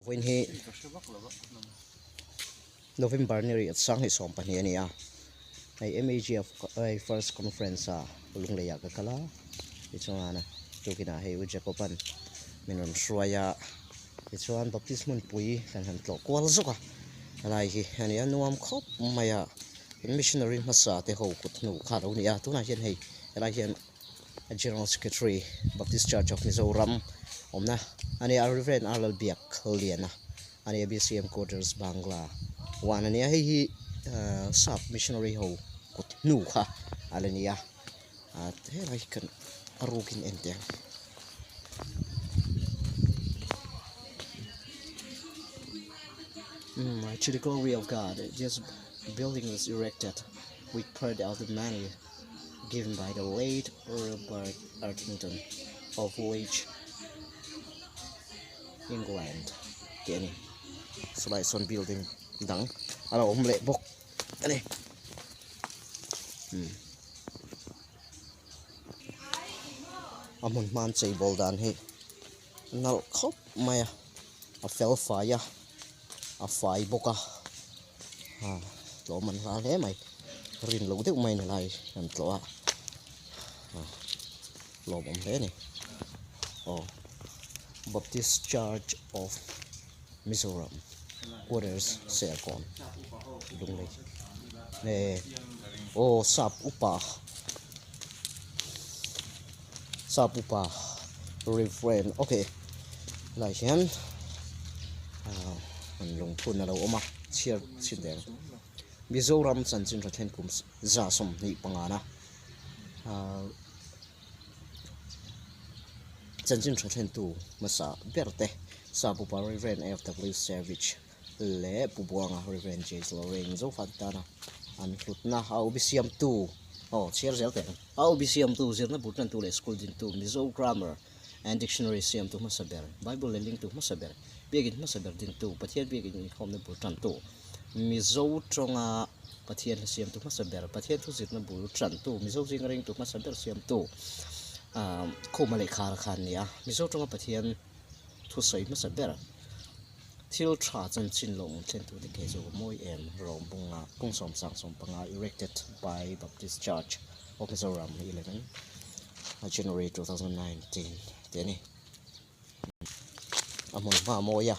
Vawiin hi November ni riat sanghnih 12 a ni a, hei MAGF first conference a Lungleiah ka kal a, tichuan tukinah hei U Jacob-a'n min rawn hruai a, tichuan Baptist hmunpui kan han tlawh kual zawk a, helai hi a ni a nuam khawp mai a, missionary hmasa te ho kut hnu kha a lo ni a, tunah hian hei helai hian General Secretary Baptist Church of Mizoram awmna a ni a, Rev R Lalbiakliana a ni a, BCM Quarters Bangla 1 a ni a, hei hi sap missionary ho kut hnu kha a la ni a, helai hi kan a rukin en teh ang. To the glory of God, this building was erected with part of the money given by the late Robert Arthington of Woolwich, England tih a ni. Sawlai sawn building dang a lo awm leh bawk a ni. Umm a hmun hman chei bawl dan hi nalh khawp mai a, a fel fai a, a fai bawk a, tlawm an hla hle mai rin loh deuh mai helai an tlawh a lawmawm hle a ni aw Baptist Church of Mizoram quarters Serkawn Lunglei eh aw sap upa sap upa Reverend okay helai hian ah lungphun a lo awm a chhiar chhin deng Mizoram chanchin tha thlen kum za 25 na ah chanchin tha thlen tu hmasa ber te sap upa Reverend F W Savage leh Pu Buanga Reverend J Lorraine Zofate tana an hlutna a ubi siamtu aw chhiar zel teh ang a ubi siamtu zirna bul tantu leh school dintu Mizo Grammar and Dictionary siamtu hmasa ber Bible leh lingtu hmasa ber biakin hmasa ber dintu Pathian biakin inkhawmna bul tantu Mizo tawnga Pathian hla siamtu hmasa ber Pathian thu zirna bul tantu Mizo zinga ringtu hmasa ber siamtu ah Khuma leh Khara kha an ni a Mizo tawnga Pathian thusawi hmasa ber. Thil tha chanchin lo awm thlen tute ke chu mawi em rawng bunga pung 75 erected by Baptist Church of Mizoram 11 January 2019 tih a ni. A hmun hma a mawi a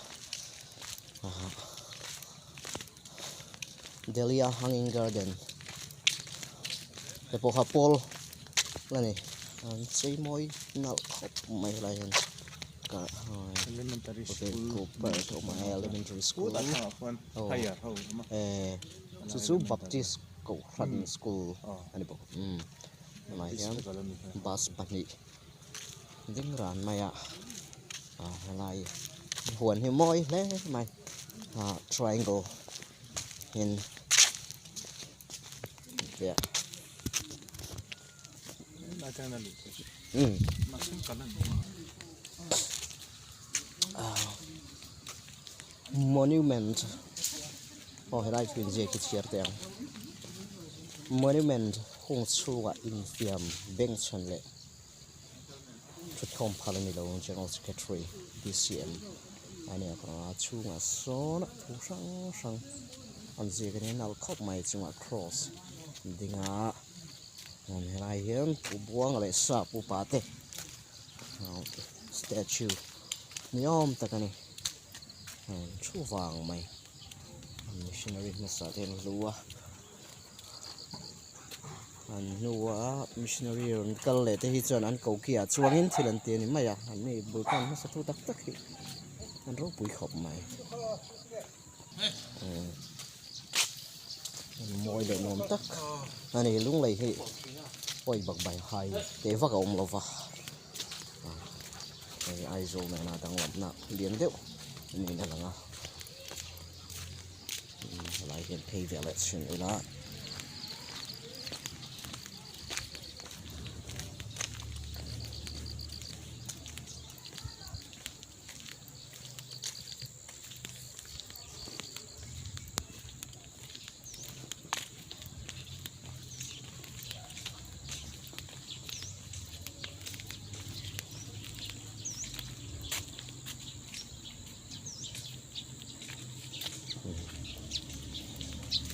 Dahlia Hanging Garden te pawh kha pawl a ni an chei mawi nalh khawp mai helai hian. Elementary school elementary school chu chu baptist kohhran school a ni bawk tunah hian bus pahnih ding ran mai a helai huan hi mawi hle mai ah triangle in Monument aw helai chu inziak hi chhiar teh ang monument hung chhungah infiam bank chhan leh thutkhawm phal a ni lo ang general secretary bcm a nia a chhungah sawn thu hrang hrang an ziak a nia nalh khawp mai chungah cross ding a. Helai hian pu Buanga leh sap upa te statue ni awm tak a ni thu vang mai missionary hmasa te an hlu a an hnu a missionary rawn kal leh te hi chuan an koki ah chuangin thil an ti a ni mai a an ni bul tan hmasa tu tak tak hi an ropui khawp mai. Mawi leh nuam tak a ni lunglei hi pawi bak bai hai teh vak a awm lo va hei Aizawl nena danglamna lian deuh niin a lang a helai hian phei ve leh chhin ila.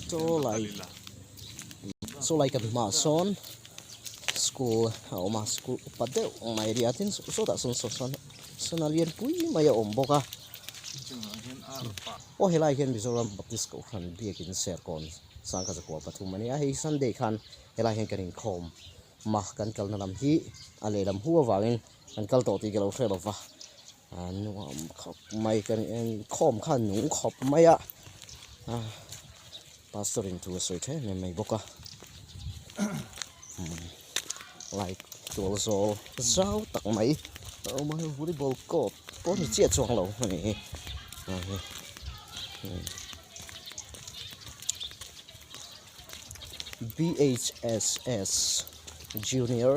Saw lai saw lai kan hmaah sawn school a awm a school upa deuh mai a ni a tin sawtah sawn saw sawn sana lian pui mai a awm bawk a aw helai hian Mizoram Baptist Kohhran biakin Serkawn Sangkazakua pathum a ni a hei Sunday khan helai hian kan inkhawm a kan kalna lam hi a lehlam hu avangin kan kal tawh tih ka lo hre lo va a nuam khawp mai kan inkhawm kha a nung khawp mai a pastor in thu a sawi tha em em mai bawk a light tual zawl zau tak mai a awm a hei volleyball court pawh ni chiah chuang lo a ni hi B_H_S_S junior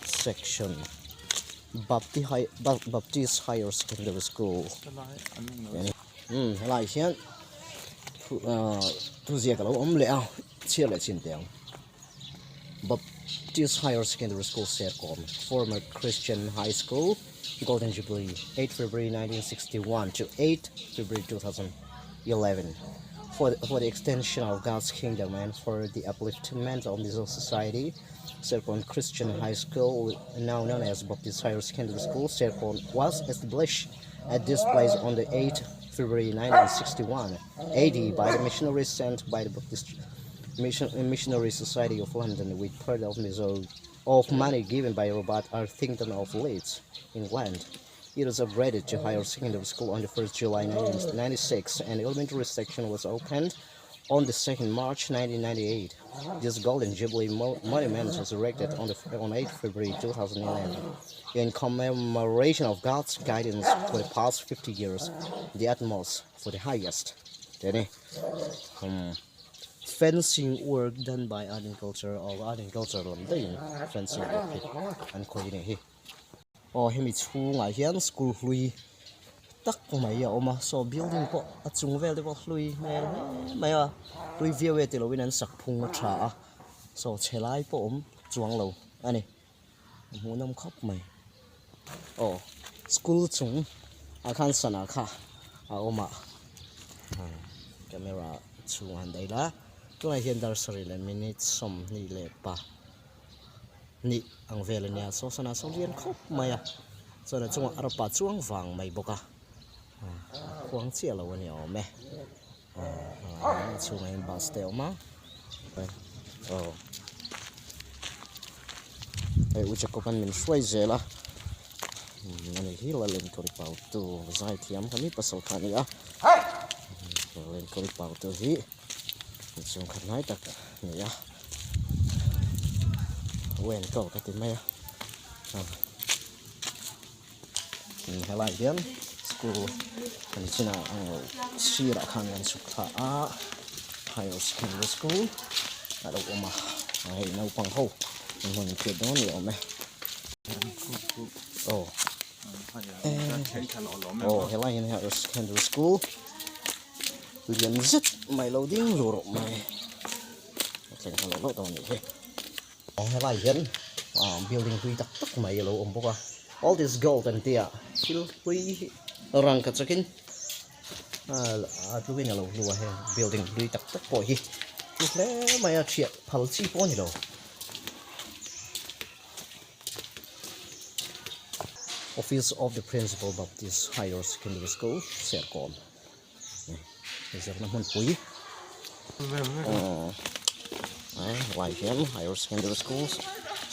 section Baptist Higher Secondary School umm helaiah hian thuziak a lo awm leh a chhiar leh chin teh ang Baptist Higher Secondary School Serkawn former Christian High School Golden Jubilee 8 February 1961 to 8 February 2011 for the, for the extension of God's kingdom and for the upliftment of Mizo society Serkawn Christian High School, now known as Baptist Higher Secondary School, Serkawn was established at this place on the 8th February 1961 AD by the missionaries sent by the Baptist Mission, Missionary Society of London with part of Mizo of money given by Robert Arthington of Leeds, England. It was upgraded to higher secondary school on the 1st July 1996 and elementary section was opened on the 2nd March 1998. This Golden Jubilee mo monument was erected on, the, on 8 February 2011 in commemoration of God's guidance for the past 50 years, the utmost for the highest. Tene. Um, fencing work done by art and culture or art and culture lam daihin fencing work hi an khawih a nih hi. Aw hemi chhungah hian school hlui tak mai a awm a saw building pawh a chung vel te pawh hlui hmel hle mai a hlui viau e tilo in an sak phung a tha a saw chhe lai pawh awm chuang lo a ni a hmuhnawm khawp mai aw school chung ah khan sana kha a awm a camera chhungah an daih la tunah hian dar sarih leh minute sawmhnih leh pa. Nih ang vel a nia saw sana saw lian khawp mai a chuan a chungah arpa chuang vang mai bawk a a khuang chiah lo a ni awm e a chhungah hian bus te a awm a aw hei u Jacob an min hruai zel a ani hi Lalengkawi Pautu zaithiam kha mi pasal kha a ni a Lalengkawi Pautu hi. Inchhung khat hnai tak a ni a wen tawk ka ti mai a helai hian school kan chinah sirah khan kan chhuk thla a higher secondary school a lo awm a hei naupang ho an hmun hriat dawn ni awm e aw aw helai hian higher secondary school. Lian zet mai lo ding lur mai a thleng kha lo hlauh tawh a nih hi helai hian ah building hlui tak tak mai a lo awm bawk a all this gold an tih a thil hlui hi rangka chakin a tlukin a lo hlu a heng building hlui tak tak pawh hi hlu hle mai a thiah phal chi pawh a ni lo. Office of the Principal Baptist Higher Secondary School Serkawn. Zirna hmunpui lai hian higher secondary school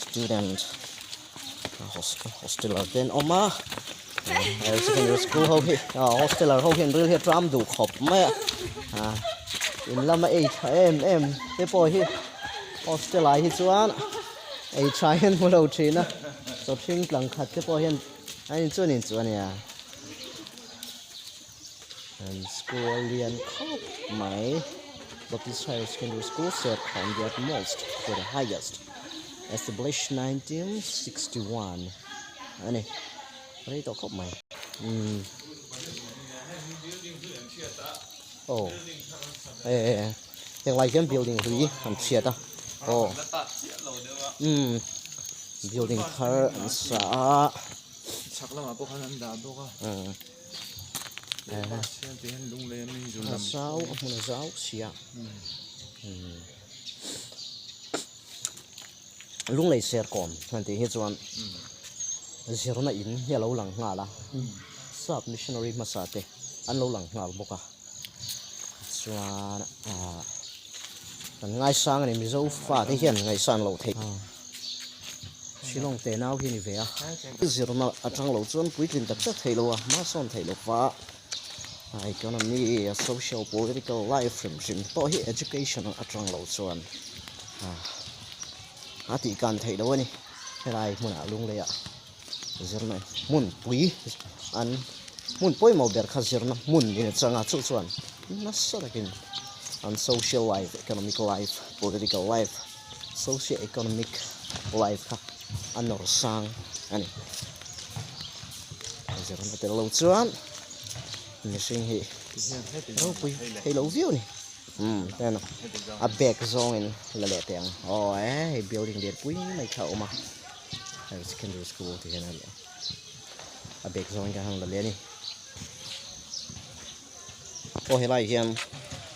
student hosteler te an awm a higher secondary school ho hi hosteler ho hian ril hi a tram duh khawp mai a in lama ei tha em em te pawh hi hostel ah hi chuan ei tha hian hmu lo thin a chawhring tlang khat te pawh hian an inchun inchuh a nia. An school lian khawp mai Baptist Higher Secondary School Serkawn the utmost for the highest established 1961 a ni rei tawh khawp mai umm aw eh heng lai hian building hlui an chhiat a aw umm building thar an sa a. Chhak lamah pawh khan an dah bawk a. A zau a hmun a zau si a. Lunglei Serkawn han tih hi chuan zirna in hi a lo lang nghal a, sap missionary hmasa te an lo lang nghal bawk a, chuan ah kan ngaisang a ni Mizo fate hian ngaihsan loh theih Shillong te nau hi a ni ve a, zirna atang lo chuan puitlin tak tak theih lo a, hmasawn theih lo va. Economy, social, political life hrim hrim pawh hi education atang lo chuan a tih kan theih loh a ni. Helai hmunah Lungleiah zirna hmunpui an hmun pawimawh ber kha zirna hmun in a chang a, chu chuan nasa takin an social life, economic life, political life, socio economic life kha a nawr sang a ni. Zirna tel lo chuan mihring hi ropui thei lo viau a ni. Umm ten a bag zawngin la leh teh ang. Aw e hei building lian pui mai kha a awm a higher secondary school tih hian a a bag zawngin kan han la leh a ni. Aw helai hian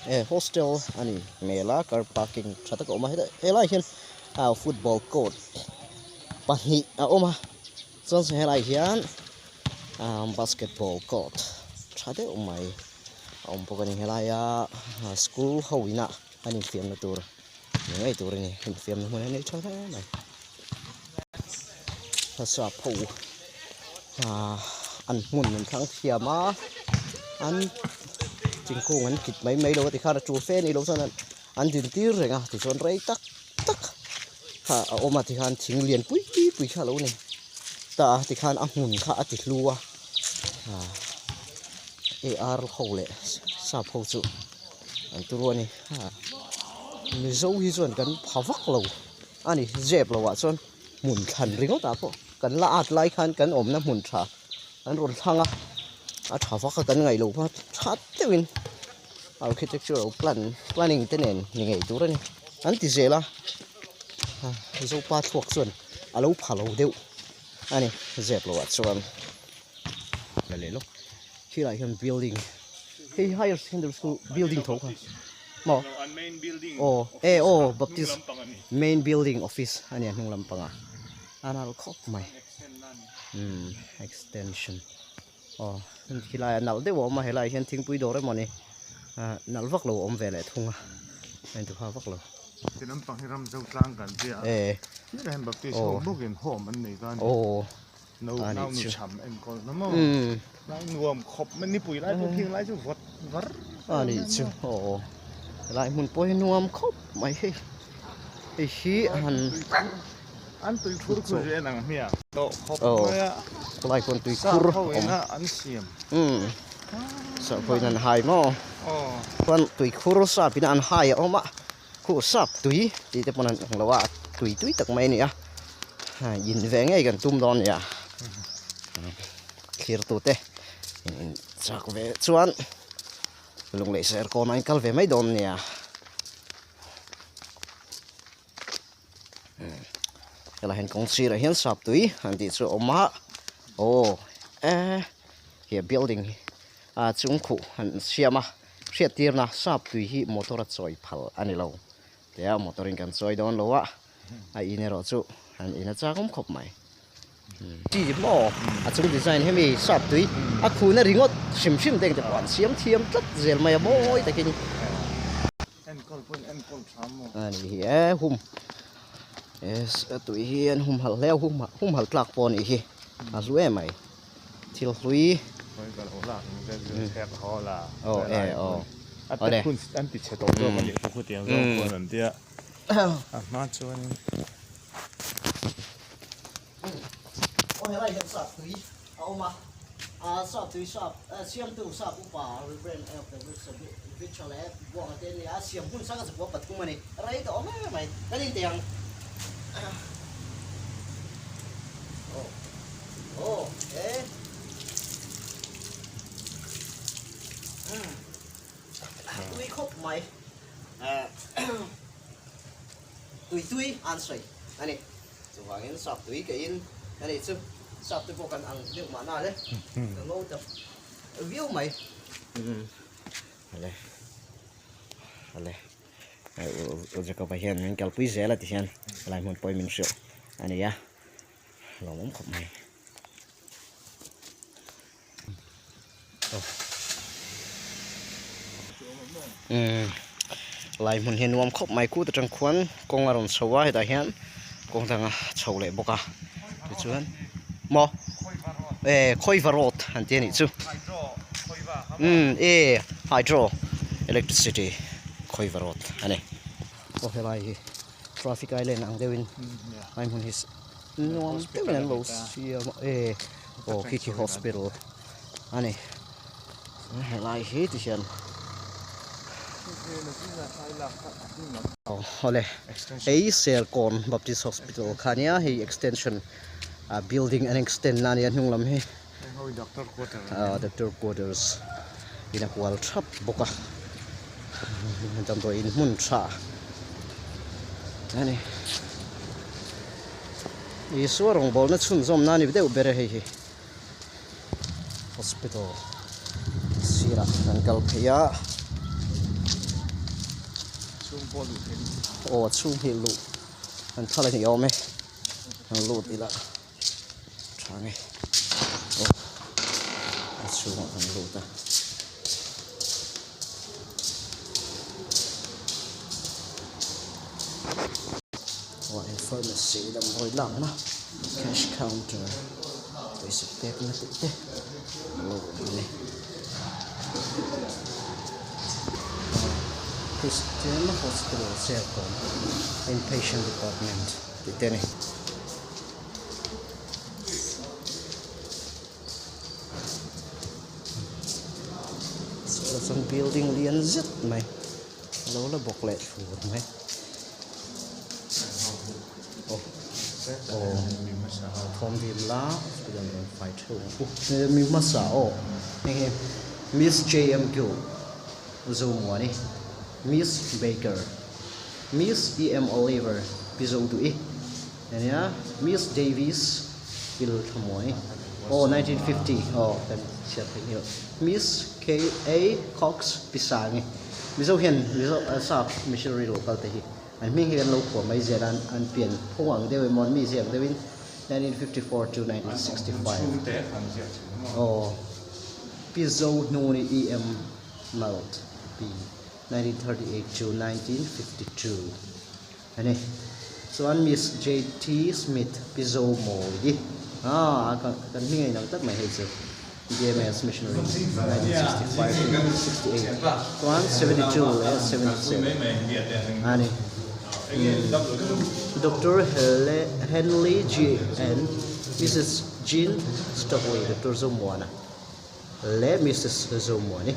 e hostel a ni hmel a car parking tha tak a awm a helai hian football court pahnih a awm a. Chuan chu helai hian ah basketball court tha deuh mai a awm bawk a ni helaia school ho inah an infiamna tur ni ngei tur a ni infiamna hmun a nei tha hle mai hmasap ho ah an hmun an thlang thiam a an thingkung an kit mai mai lo a tikhan a tul fe a nih loh chuan an din tir reng a tichuan rei tak tak kha a awm a tikhan thing lian pui pui kha a lo ni ta a tikhan a hmun kha a ti hlu a ah ar ho leh sap ho chu an turu a ni ah mizo hi chuan kan pha vak lo a ni zep lo ah chuan hmun thlan ringawt ah pawh kan la at lai khan kan awmna hmun tha an rawn thlang a a tha vak a kan ngaih loh kha tha deuhin. Architectural plan planning te nen ni ngei tur a ni an ti zel a Zopa thluak chuan a lo pha lo deuh a ni zep loh ah chuan la leh lawk khilaiah hian building hei higher secondary school building tho kha maw aw e aw baptist main building office a nia hnung lampangah a nal khawp mai umm extension. Aw khilaiah nalh deuh a awm a helaiah hian thingpui dawr emaw ni ah nalh vak lo a awm ve leh thung a a intuha vak lo. Ti lampang hi ram zo tlang kan tia a tirah hian baptist ho bawkin home an nei ta a ni no nau nu cham enkawl na maw lai nuam khawp mai nipui lai pawh khing lai chu vawt var a nih chu aw helai hmun pawh hi nuam khawp mai hei hei hi han. An tui khur khu chu en ang hmiang tawh khawp mai a. Khawlai khawn tui khur awm. Sap ho an siam. Umm sap ho in an hai maw. Chuan tui khur sap in an hai a awm a khu sap tui tih te pawn an ang lo a tui tui tak mai a ni a in ve ngei kan tum dawn a nia thlir tu te in chak ve chuan lunglei serkawn ah in kal ve mai dawn a nia. Helai hian kawng sirah hian sap tui an tih chu a awm a aw e he building hi a chung khuh an siam a hriat tirna sap tui hi motor a chawi phal a ni lo tia motor in kan chawi dawn lo a a in erawh chu an in a chak awm khawp mai chi maw a chung design hemi sap tui a khuhna ringawt hrim hrim te engte pawh an siam thiam tlat zel mai a mawi takin. Enkawl pawhin enkawl tha maw? A ni hi e hum e tui hi an humhalh hle a humhalh tlak pawh a nih hi a hlu em mai thil hlui Khawi ka lo lak ang che zir chhek haw la aw e aw a te phun an ti chhe tawh zawk a nih khu khutiang zawng khuan an tia a hma chuanin Aw helai hian sap tui a awm a, sap tui sap siamtu sap upa Reverend F.W. Savicha leh Buanga te an ni a, siam hun sanga chakua pathum a ni, rei ta awm em mai, kan inteh ang. Aw aw e tui khawp mai tui tui an sawi a ni. Chuvangin sap tui ka in a nih chu sap te pawh kan ang deuh mahna le ka ngo ta viau mai ale ale. U Jacob-a hian min kalpui zel a ti hian helai hmun pawhin min hrilh a ni a, lawmawm khawp mai. Lai hmun hi nuam khawp mai kut atang khuan kawng a rawn chho a hetah hian kawng dang a chho leh bawk a tichuan maw eh khawiva road an ti a nih chu umm e hydro electricity khawiva road a ni aw helai hi traffic island ang deuhin lai hmun hi nuam deuhin an lo siam a e aw khi khi hospital a ni helai hi ti hian awle hei Serkawn Baptist Hospital kha ania hei extension ah building an extend na ania hnung lam hi ah doctor quarters in a hual thap bawk a damdawi in hmun tha a ni Isua rawngbawlna chhunzawmna a ni deuh ber a hei hi. Hospital sirah kan kal phei a aw a chhung hi luh an thal a ni awm e an lut ila tha nge aw a chhungah kan lut a. Aw pharmacy damdawi lakna cash counter pawisa pek na tih te a lo awm a ni Christian hospital Serkawn inpatient department tih te a ni. Chuan building lian zet mai a lo la bawk leh thlur mai aw aw thawmdim la hospital rawn fai theuh ang u mi hmasa aw hei hi miss J M Gill Zomuani miss Baker miss E M Oliver pi Zoduhi. Ania Miss Davis il thlamuai aw 1950 aw kan chhiat theih nghilh Miss KA Cox Pisangi Mizo hian Mizo sap missionary local te hi an hming hi kan lo phuah mai zel a an pian phung ang deuh emaw an mizia ang deuhin 1954 to 1965 aw Pi Zohnuni EM Malt P 1938 to 1952. A ni. Chuan Miss JT Smith Pi Zo Mawi ah kan hming a inang tak mai hei chu BMS Missionary 1965 to 68 chuan 72 leh 77 a ni. Doctor Henley GN Mrs Jean Stockley Doctor Zomuana leh Mrs Zomuani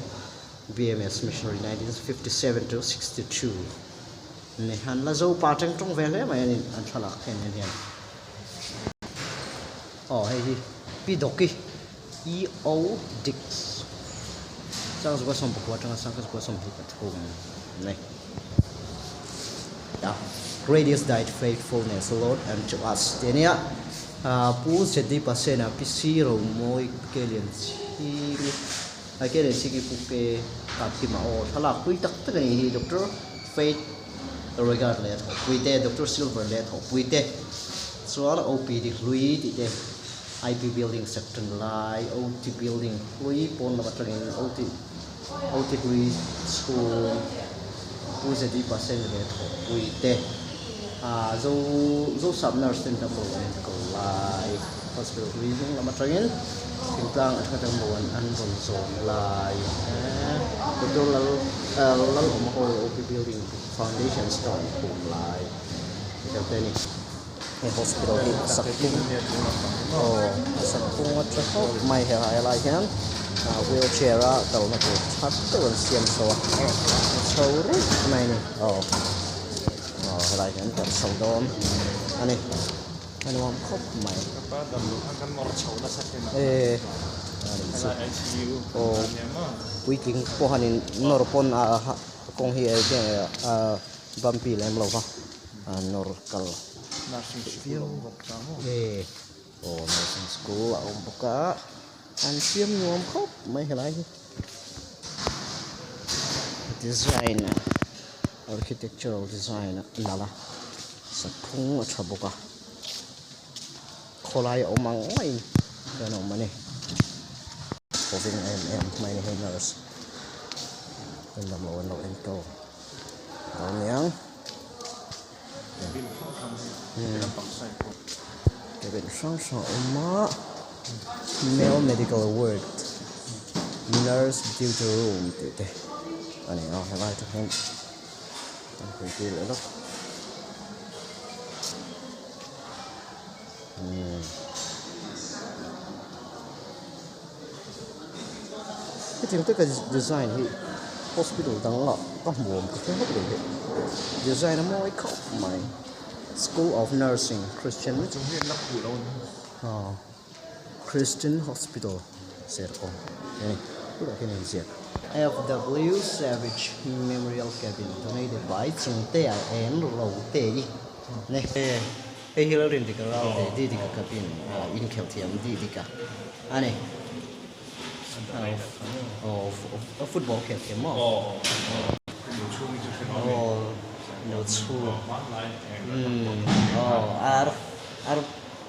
BMS Missionary 1957 to 62. Ni han la zo pa teng tawng ve hle mai a ni an thlalak khen en hian aw hei hi pi dawki E O Dix sangzukua sawmpakua atanga sangzukua sawmhnih pathum a ni a great is thy faithfulness Lord unto us tih a nia Pu Zeddy Pasena Pi C Romawi Ke Lianchhingi Ai ke leh Siki Pu Ke kap hi mah aw thlalak pui tak tak a nih hi Doctor Faith Regard leh a thawhpui te Doctor Silver leh a thawhpui te chuan OPD hlui tih te IP building section lai OT building hlui pawn lam atangin OT OT hlui chhung Pu Zedi Pasen leh a thawhpui te ah Zo Zosap nurse ten damlo an enkawl lai Hospital hlui hnung lam atangin thingtlang atanga damlo an an rawn zawm lai Doctor Lal Lalawm Hall OP building foundation stone phum lai tel te a ni. He hospital hi a sak phung aw a sak phung a tha khawp mai helai hian wheelchair a kalna tur tha deuh an siam chho a a chho ruih mai a ni aw aw helai hian kan chho dawn a ni. A nuam khawp mai. Ka pa dam loh khan kan nawr chho nasa thin a. E aw puitling pawh han in nawr pawn a kawng hi a bumpy lem lo va a nawr kal Nursing school a awm bawk ta maw? E aw nursing school a awm bawk a an siam nuam khawp mai helai hi design. Architectural design a nalh a saphung a tha bawk a khawlai a awm ang ngaiin hian a awm a ni thawveng em em mai a ni hei nurse en lam lo an lo en tawk a lo niang cabin hrang hrang a awm a male medical ward nurse duty room tih te a ni a helai te hian an hawi tir leh lawk umm hetiang taka design hi hospital dang ah ka hmu awm ka hre hauh lo hi design a mawi khawp mai school of nursing christian Christian hospital Serkawn a ni tunah hian a inziak. FW Savage Memorial Cabin donated by Chungtea and Rotei ne hei hi Lalrindika Ralte Didika cabin inkhelh thiam Didika a ni aw football khelh thiam maw aw no chhung aw ar ar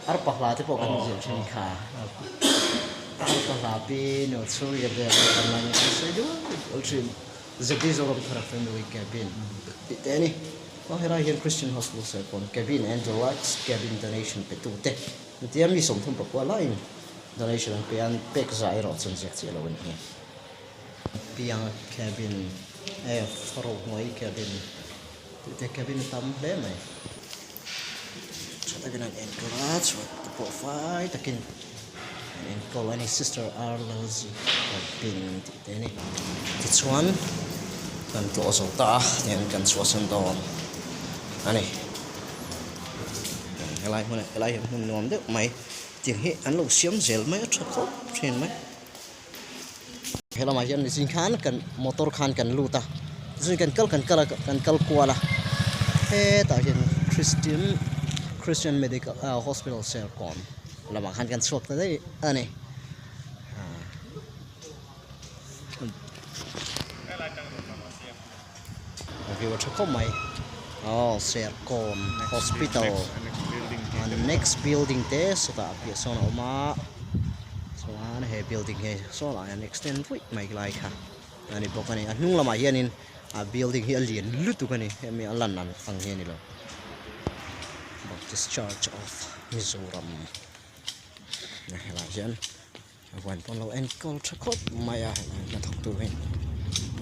Arpa hla te pawh kan zir thin kha. Arpa hla pi nu chhung i vel te kan la ngai sawi dual dual thin. Zeti Zoramthara Family Cabin tih te a ni. Aw helai hian Christian Hospital Serkawn Cabin and Deluxe Cabin Donation pe tu te an ti a, mi 34 laiin donation an pe a, an pek zah erawh chuan ziak chiah lo a ni. Piang Cabin, F Rohnuai Cabin tih te cabin a tam hle mai. Tha takin an enkawl a chhuat te pawh fai takin an enkawl a ni sister Arlozi cabin tih te a ni. Tichuan kan tlawh zo ta a tihian kan chhuahsan dawn a ni. Helai hmunah helai hi hmun nuam deuh mai tiang hi an lo siam zel mai a tha khawp thin mai. He lamah hian mihring khan kan motor khan kan lut a zui kan kal kan kal a kan kal kual a hetah hian christian christian medical ah hospital serkawn lamah khan kan chhuak ta daih a ni a view a tha khawp mai aw serkawn hospital next building te sawtah piah sawn a awm a chuan he building hi saw lah hian extend ruih mai lai kha a ni bawk a ni a hnung lamah hianin a building hi a lian lutuk a ni hemi a lan ang ang hi a ni lo Baptist Church of Mizoram helaiah hian. A huan pawn lo enkawl tha khawp mai a helai hnathawk tur hi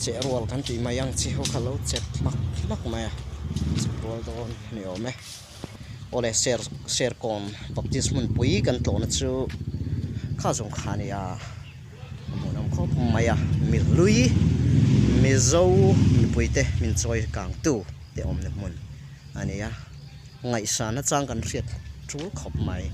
cheh rual kan tih mai ang chi ho kha lo chep hmak hmak mai a chep rual dawn a ni awm e awle ser serkawn baptist hmunpui kan tlawhna chu kha zawng kha a ni a a hmuhnawm khawp mai a mi hlui mizo mipui te min chawi kang tu te awmna hmun a ni a. Ngaihsana chang kan hriat tul khawp mai.